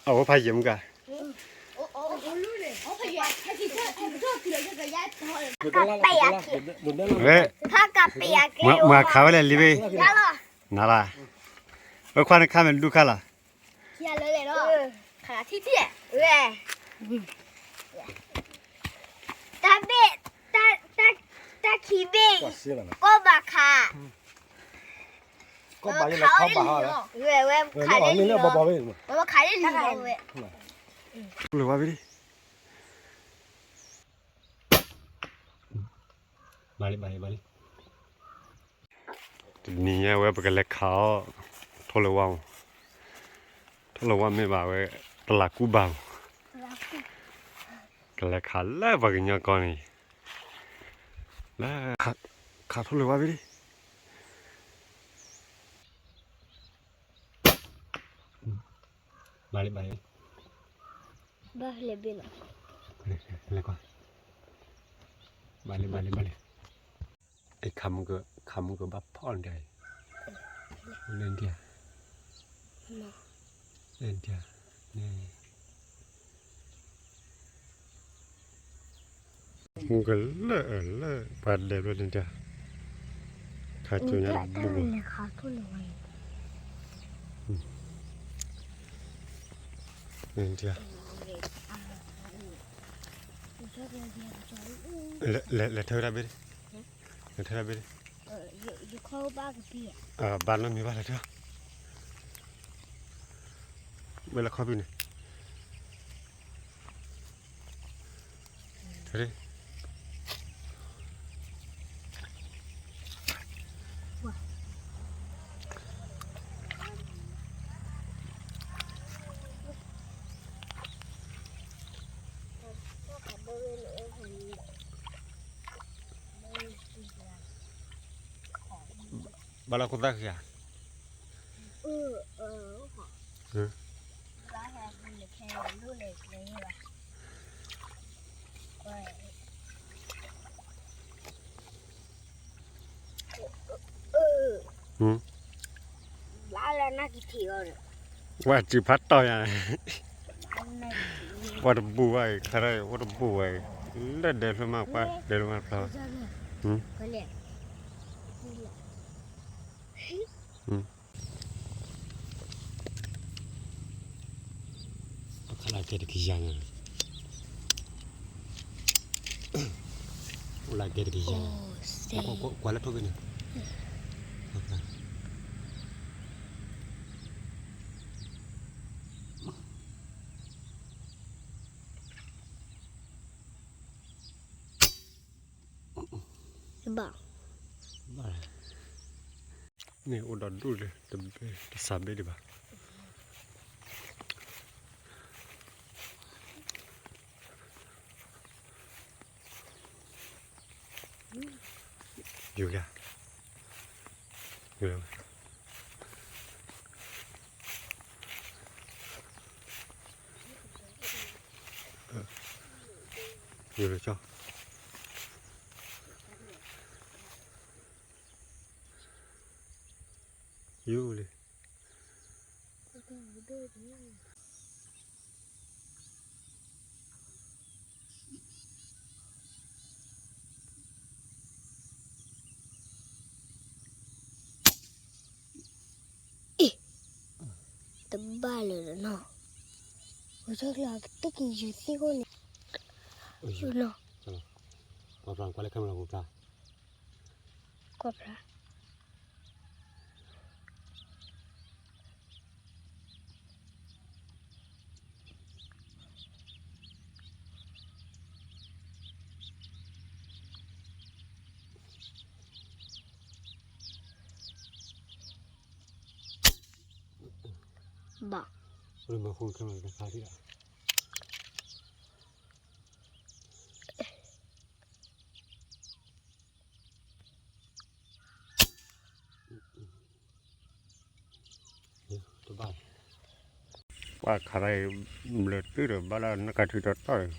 အဝဲဖးယံာ်မုၢ်ကါ, ဝဲ, မၤခးဝဲလဲၣ်လံဘ့ၣ်, နၤလီၤ, အခွါနခါမ့ၢ်ဒူၣ်ခါလီၤ, တၢ်ဘ့ၣ်, တၢ်ခံဘ့ၣ်, ကီၢ်ဘၣ်ခး, ကီၢ်ဘၣ်ယဲလီၤခါဘၣ်ဟီလီၤ, ဝဲဝဲခးလၢလံလီၤ, ဝဲခးလၢလံလီၤဝဲ, လၢဝါဘ့ၣ်, ဘၣ်လံဘၣ်လံဘၣ်လံ, တနံၤညါဝဲပကလဲၤခးအီၤ, ထိၣ်လၢဝါမး, ထိၣ်လၢဝါမ့ၢ်ဘၣ်ဝဲ, တလးကူဘၣ်မး, ကလဲၤခးလၢပှၤကညီကီၢ်န့ၣ်, လၢ, ခးထိၣ်လၢဝါဘ့ၣ်လံ, ဘၣ်လံဘၣ်လံ, ဘၣ်လံဘၣ်လံ, ဘၣ်လံဘၣ်လံဘၣ်လံ, ခးမုၢ်ကဘၣ်ဖီၣ်ဒၣ်အံၤ, လၢဒၣ်, လၢဒၣ်, န့ၣ် မုၢ်ကလၢာ်လၢပှၤဒဲးဘျီန့ၣ်ဒၣ်, ခါကၠိညါတဘူၣ်ဘၣ်, လဲၤထၢတၢ်ဘ့ၣ်, လဲၤထၢတၢ်ဘ့ၣ်, ဘၣ်နီတမံၤဘၣ်လဲၤထၢ, ဝဲလၢခီပံၤန့ၣ် ဘၣ်လၢခိၣ်သၣ်ဃံဧါ, ဝဲစံးဖးတီၢ်ယၤ, ဝဲတဘူၣ်ဝဲအံၤ, ခါရၢၣ် ဝဲတဘူၣ်ဝဲအံၤ, လၢဒဲးဖျၢၣ်မး ပှၤဒဲးဖျၢၣ်မးဖျါဝဲ, ပခါလၢကဲတကယၤန့ၣ်, အိၣ်လၢကဲတကယၤ, ကွၢ်လၢထိၣ်ဘ့ၣ်န့ၣ်, ဘၣ်, န့ၣ်အိၣ်ဒီးဒူၣ်လၢ တဘ့ၣ်တစးဘ့ၣ်ဒံးဘၣ်. ယူၤယၤ, ယူၤလၢဝဲ, ယူၤလၢကၠီ, ယူၤလၢ အ့ၣ်, တဘၣ်လၢၤဒီးနီၤ, ဝဲကၠီကျါတက့ၤယူၤသ့ၣ်ခိၣ်န့ၣ်, ယူၤနီၤ, ကွၢ်ဖျါ ကွၢ်လၢ camera ပူၤဖျါ, ကွၢ်ဖျါ. ဘၣ်, ပှၤခးတၢ်အံၤ ဘျၢတုၤဒီး ဘၣ်လၢနကထုးတီတီဒီး